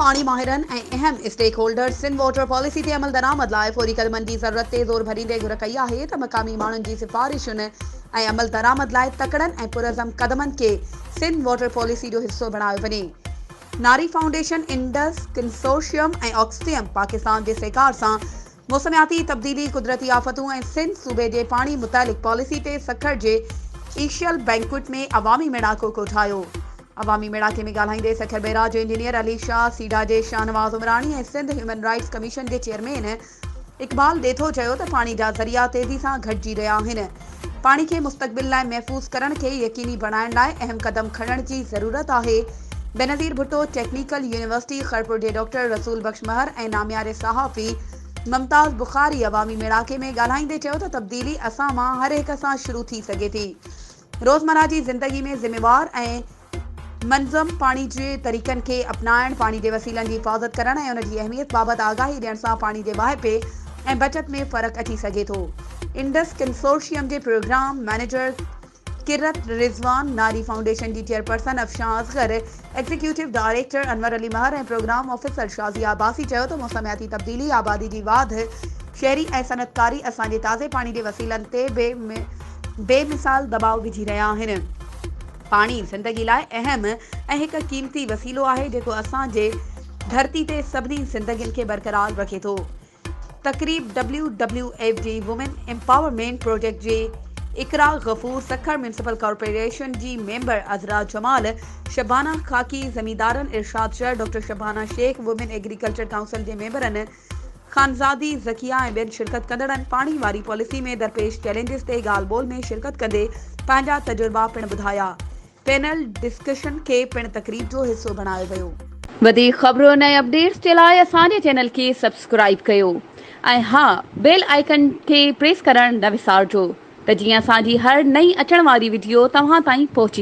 پاڻي ماهرن ۽ اهم stake holders Sindh water policy تي عملدرآمد لاء فوري قدمن جي ضرورت تي زور ڀريندي گهر ڪئي آهي ته مقامي ماڻهن جي سفارشن ۽ عملدرآمد لاء تڪڙن ۽ پرعزم قدمن کي سنڌ واٽر پاليسي جو حصو بڻايو وڃي. Nari foundation, Indus consortium ۽ Oxfam Pakistan جي سهڪار سان موسمياتي تبديلي، قدرتي آفتون ۽ سنڌ صوبي جي پاڻي متعلق پاليسي تي سکر جي ايشل بينڪوئٽ ۾ عوامي ميڙاڪو ڪوٺايو. عوامي ميڙاڪي ۾ ڳالهائيندي سکر بئراج جي انجنيئر علي شاهه، سيڊا جي Shahnawaz Umrani ۽ Sindh human rights commission جي چيئرمين اقبال ڏيٿو چيو ته پاڻي جا ذريعا تيزي سان گهٽجي رهيا آهن، پاڻي کي مستقبل لاء محفوظ ڪرڻ کي يقيني بڻائڻ لاء اهم قدم کڻڻ جي ضرورت آهي. بينظير ڀٽو ٽيڪنيڪل يونيورسٽي خيرپور جي ڊاڪٽر رسول بخش مهر ۽ نامياري صحافي ممتاز بخاري عوامي ميڙاڪي ۾ ڳالهائيندي چيو ته تبديلي اسان مان هر هڪ سان شروع ٿي سگهي ٿي، روزمره جي زندگي ۾ ذميوار ۽ منظم پاڻي جي طريقن کي اپنائڻ، پاڻي جي وسيلن جي حفاظت ڪرڻ ۽ ان جي اهميت بابت آگاهي ڏيڻ سان پاڻي جي واهپي ۽ بچت ۾ فرق اچي سگهي ٿو. انڊس ڪنسورشيم جي پروگرام مئنيجر ڪرت رضوان، ناري فائونڊيشن جي chairperson Afshan Asghar, executive director Anwar Ali Mehar ۽ programme officer Shazia Abbasi چيو ته موسمياتي تبديلي، آبادي جي واڌ، شهري ۽ صنعتڪاري اسان جي تازي پاڻي جي وسيلن تي بي مثال دٻاء وجهي رهيا آهن. پاڻي زندگي لاء اهم ۽ هڪ قيمتي وسيلو آهي جيڪو اسان جي ڌرتي تي سڀني زندگين کي برقرار رکي ٿو. تقريب ڊبليو ڊبليو ايف جي وومين ايمپاورمينٽ پروجيڪٽ جي اقرا غفور، سکر ميونسپل ڪارپوريشن جي ميمبر عذرا جمال، شبانه خاڪي، زميندارن Irshad Shar, doctor Shabana Shaikh, women agriculture council جي ميمبرن خانزادي ذڪيه ۽ ٻين شرڪت ڪندڙن پاڻي واري پاليسي ۾ درپيش چئلينجز تي ڳالهه ٻولهه ۾ شرڪت ڪندي پنهنجا تجربا پڻ ٻڌايا. پينل ڊسڪشن کي پڻ تقريب جو حصو بڻايو ويو. وڌيڪ خبرن ۽ اپڊيٽس جي لاء اسان جي چينل کي سبسڪرائيب ڪيو ۽ ها بيل آئيڪن کي پريس ڪرڻ نه وسارجو ته جيئن اسان جي هر نئين اچڻ واري وڊيو توهان تائين پهچي.